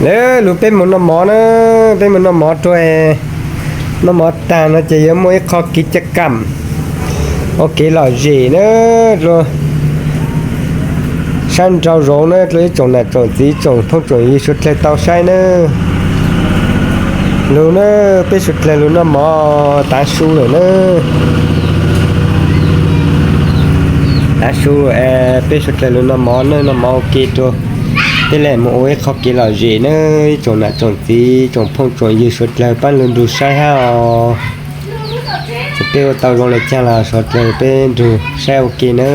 Lawv lug peb mus noj mov na, peb mus noj mov rua, noj mov taag no ces yuav muaj ib qho kev caj kam ua kev lom zem na, rua sab nraud zoov na, rua ib tsoom nam tsoom txiv tsoom phooj tsoom ywg suav dlawg tau saib na. Lug na, peb suav dlawg lug noj mov tav su lawm na. Tav su, peb suav dlawg lug noj mov na, noj mov ua ke rua, peb le mus ua ib qho kev lom zem na, ib tsoom nam tsoom txiv tsoom phooj tsoom ywg suav dlawg paab lug nrug saib hab os. Peb ua tau zoo le caag los suav dlawg peb nrug saib ua ke na.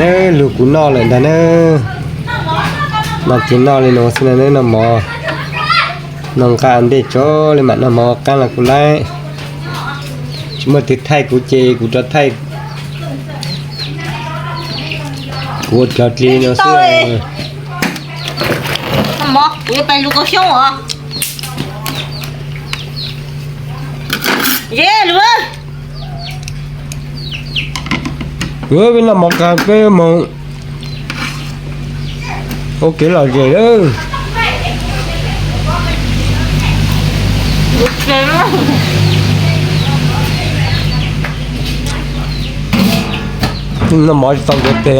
Nawb, lug kuv noj lawm ntag nawb. Noj ces noj le nuav xwb nawb, noj mov, noj nqaj ntej tso le mam noj mov qaab los kuv laib. Tsis muaj twg thaij kuv ces kuv rov thaij kuv ua cov dli no xwb. Peb noj mov kawg peb moog ua kev lom zem lawm. Noj mov tsis tau ntev teg.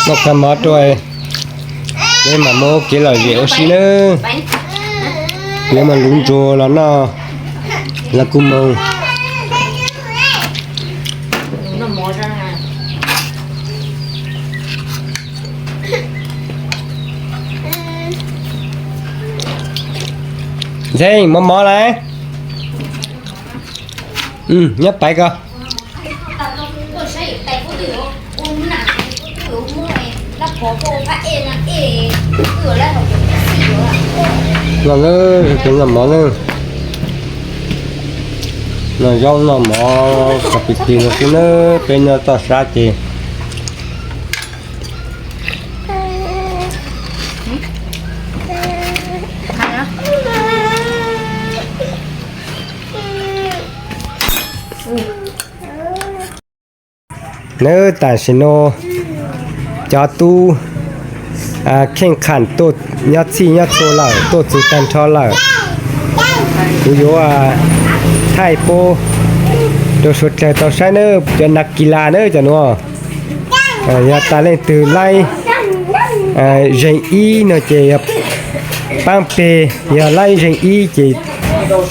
Noj kawg mov rua, peb mam muab kev lom zem ua si nawb. Kuv yuav moog luv ntsuag los noj los kuv moog. Ntxhee, mov mov lawm. Nyob paiv ko. Noj, noj mov na. Noj zaub noj mov kom pim plig no xwb nawb, peb nyob toj sab ces. Nawb, tam sim no cov tub kheej qham tuaj nyob txhij nyob txhua lawm, tuaj txug tag nrho lawm. Kuv yuav thaij pub rau suav dlawg tau saib nawb, cov nas kis las nawb cov nuav. Yog tas leej twg laib zeeg ib no ces yog paab peg, yog laib zeeg ib ces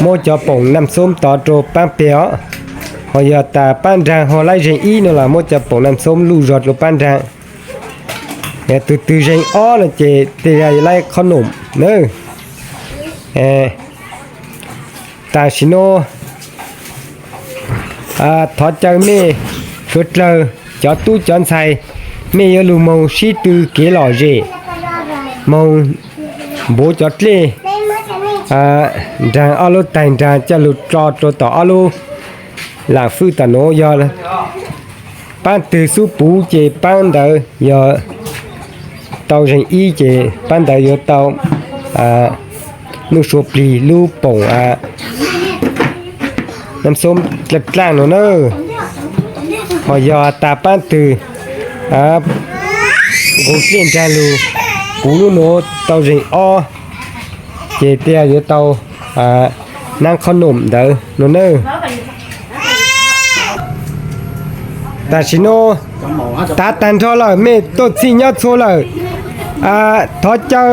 muab cov poom nam xoob tod rau paab peg os. Ho yog tas paab nraag ho laib zeeg ib no los muab cov poom nam xoob luj zog rau paab nraag. Yog tug twg zeeg ob no ces tej zag laib qhob noom nawb. Tam sim no thov caw mej suav dlawg cov tub cov ntxhais, mej yuav lug moog sib tw kev lom zem, moog npuav cov dlej nraag ob lub taig nraag coj lug tso rau tom ob lub lam fwj tom nuav. Yog paab twg xub puv ces paab ntawd yog tau zeeg ib ces paab ntawd yuav tau nuj sua plig lub poom nam xoob dlaaj dlaaj no nawb. Ho yog tas paab twg nqus dlej nraag lug puv lub nuav tau zeeg ob ces tej zag yuav tau naab qhob noom ntawd no nawb. Tam sim no tav tag nrho lawm, mej tuaj txhij nyob txhua lawm. Thov caw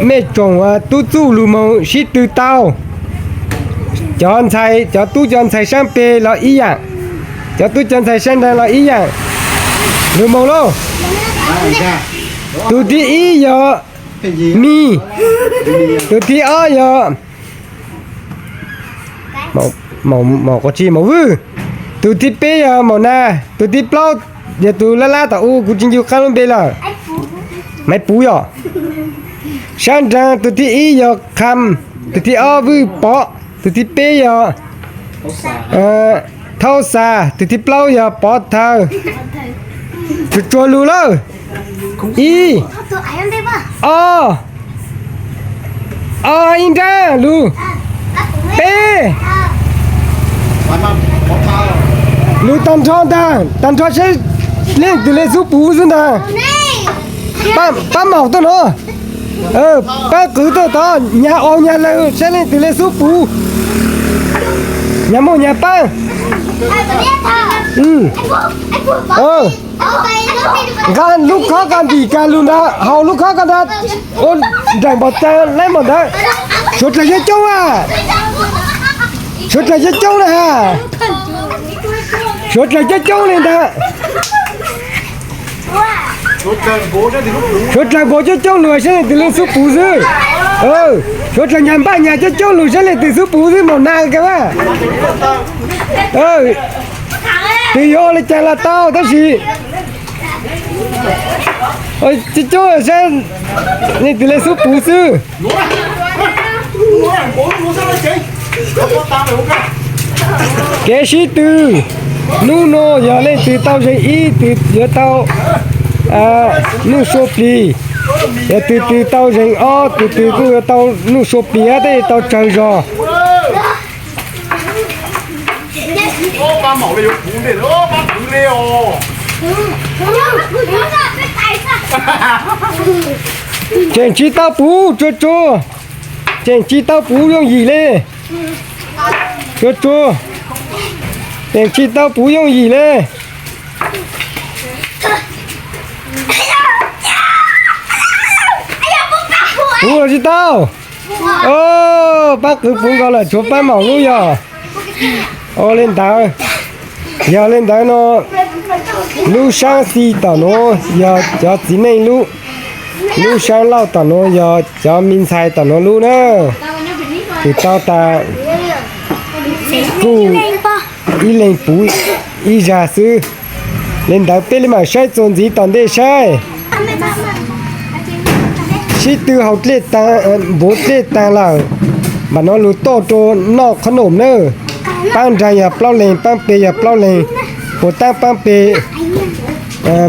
mej tsoom tub txuj lug moog sib tw tau. Cov ntxhais, cov tub cov ntxhais saab peg los ib yaam, cov tub cov ntxhais saab nraag los ib yaam. Lug moog lauj. Tug thib ib yog Mij, tug thib ob yog Maum Vwj, tug thib peb yog Maum Nas, tug thib plaub yog tug lab lab tom u kuv tsis ncu qaab lub npe lawm. Maiv Puv yog. Saab nraag tug thib ib yog Qham, tug thib ob Vwj Pov. Tus thib peb yog Thaub Xas, tus thib plaub yog Pov Thawj. Tsuag tsuag lug lawm. Ib, ob, ob ib nrab lug. Peb, lug tag nrho ntag, tag nrho seb leej twg le xub puv xwb ntag. Pab maum tuaj no, pab qwv tuaj tod, nyag au nyag lawg seb leej twg le xub puv. Nyag muaj nyag pab. Nqa lub khob ko ntim kag lug ntag, haus lub khob ko ntag. Ua nrawm npaum cas laib npaum ntawd. Suav dlawg coob coob a. Suav dlawg coob coob na ha. Suav dlawg coob coob li ntag. Suav dlawg npaum coob coob lug seb leej twg le xub puv xwb. Suav dlawg nyag npaj nyag coob coob lug seb leej twg xub puv xwb maum na ka va. Twg yuav ua li cas los tau tab sis coob coob seb leej twg le xub puv xwb. Kev sib tw hnub no yog leej twg tau zeeg ib, tus twg yuav tau nuj sua plig, yog tus twg tau zeeg ob, tus twg kuj yuav tau nuj sua plig thiab tau tsawg zog. Tseem tsis tau puv, tsuag tsuag. Tseem tsis tau puv yooj yim li. Tsuag tsuag. Tseem tsis tau puv yooj yim li. Puv los tsis tau. Pab qwv puv nkaus lawm, tshuav pab maum lub yog. Ua li ntawd, yog li ntawd no, lub saab xis tom nuav yog cov txiv neej lub, lub saab lauj tom nuav yog cov me ntxhais tom nuav lub na. Tus tau tas kuj ib leeg puv ib zag xwb. Li ntawd peb le maam saib txuas ntxiv tom ntej saib. Sib tw haus dlej taag, npuav dlej taag lawm, npaam no lug toj rua noj qhob noom na. Paab nraag yog plaub leeg, paab pe yog plaub leeg, puas taab paab pe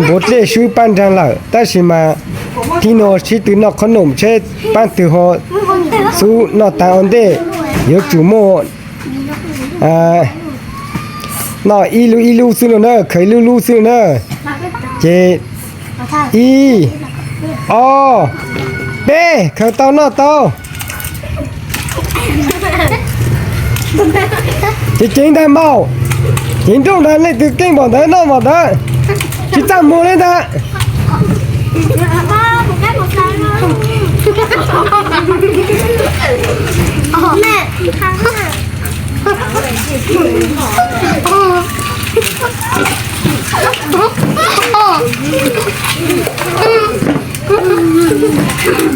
npuav dlej swb paab nraag lawm, tab sis mas thib no sib tw noj qhob noom seb paab twg ho xub noj taag ua ntej. Yuav tsum muaj noj ib lub ib lub xwb no na, khaws ib lub lub xwb no na. Ces ib, ob, peb, khaws tau noj tau. Ces ceev ntag maum, ceev nrooj ntag, leej twg keej npaum ntawd noj npaum ntawd, tsis txaj muag li ntag.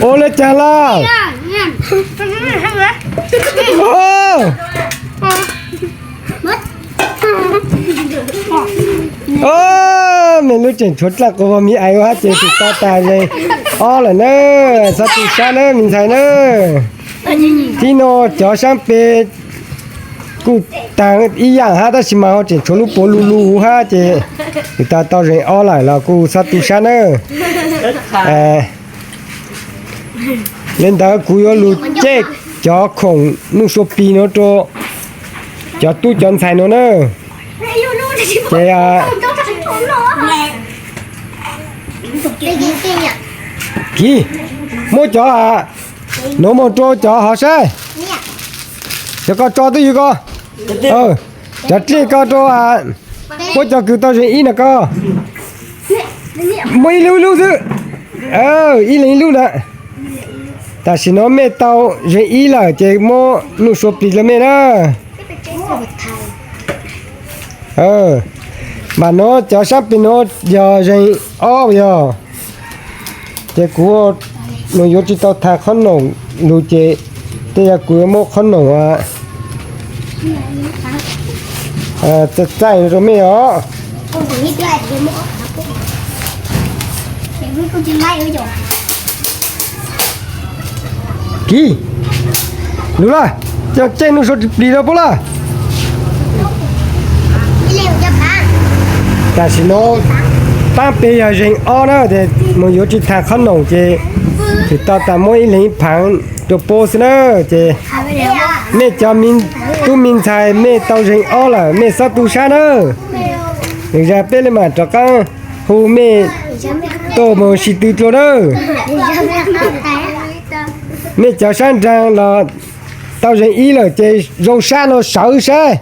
Ua li cas lawm? Mej lub tseem tshuav dlaaj quas vog mi ais ua hab ces tsis tau tas zeeg ob lawm na. Txhob tu sab na me ntxhais na. Thib no cov saab peg kuj taag ib yaam hab tab sis mas ho tseem tshuav lub puav lug lug hab ces tsis tau tau zeeg ob lawm los kuj txhob tu sab na. Li ntawd kuv yuav lug coj cov khoom nuj sua plig nuav rua cov tub cov ntxhais nuav na. Ces kiv, muab cov nuav moog rua cov hov saib. Cov ko tso twj ywm ko. Cov dlej ko rua, muab cov kws tau zeeg ib no ko. Muab ib lub ib lub xwb. Ib leeg ib lub na. Tam sim no mej tau zeeg ib lawm ces muab nuj sua plig rua mej na. Mas nuav cov saab peg nuav yog zeeg ob yog. Ces kuv mas yuav tsis tau thaij qhob noom lug ces tej yog kuv yuav muab qhob noom txaij txaij rua mej os. Kiv, lug lawm. Coj caij nuj suav plis rau puab laj. Tam sim no pab peb yog zeeg ob na, ces mus yuav tsis tag qhob noom ces tsis tau tas muab ib leeg ib phav rau puab xwb na. Ces mej cov tub me ntxhais mej tau zeeg ob lawm mej xob tu sab na. Lwm zag peb le maam rov qaab hu mej tuaj moog sib tw dlua na. Mej cov sab nraag los tau zeeg ib lawm ces zoo sab no sawv sab.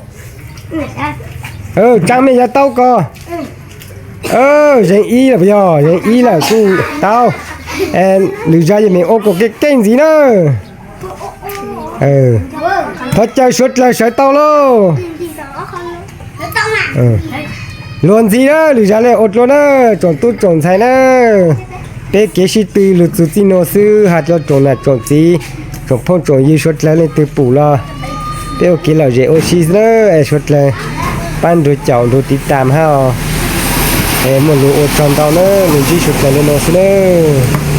Tsaa mej yav taub ko. Zeeg ib lawm yog zeeg ib lawm kuj tau. Lwm zag yeej meem ua kuas keej keej ntxiv na. Thov caw suav dlawg sawv tau lauj. Luag ntxiv na, lwm zag le ua dlua na, tsoom tub tsoom ntxhais na. Peb kev sib tw lug txug txij nuav xwb, has rua tsoom nam tsoom txiv, tsoom phooj tsoom ywg suav dlawg leej twg pum los peb ua kev lom zem ua si xwb na. Es suav dlawg pab nrug caum nrug tiv tam hab os. Es muaj lug ua tsaug ntau na, lug ntsib suav dlawg le nuav xwb nawb.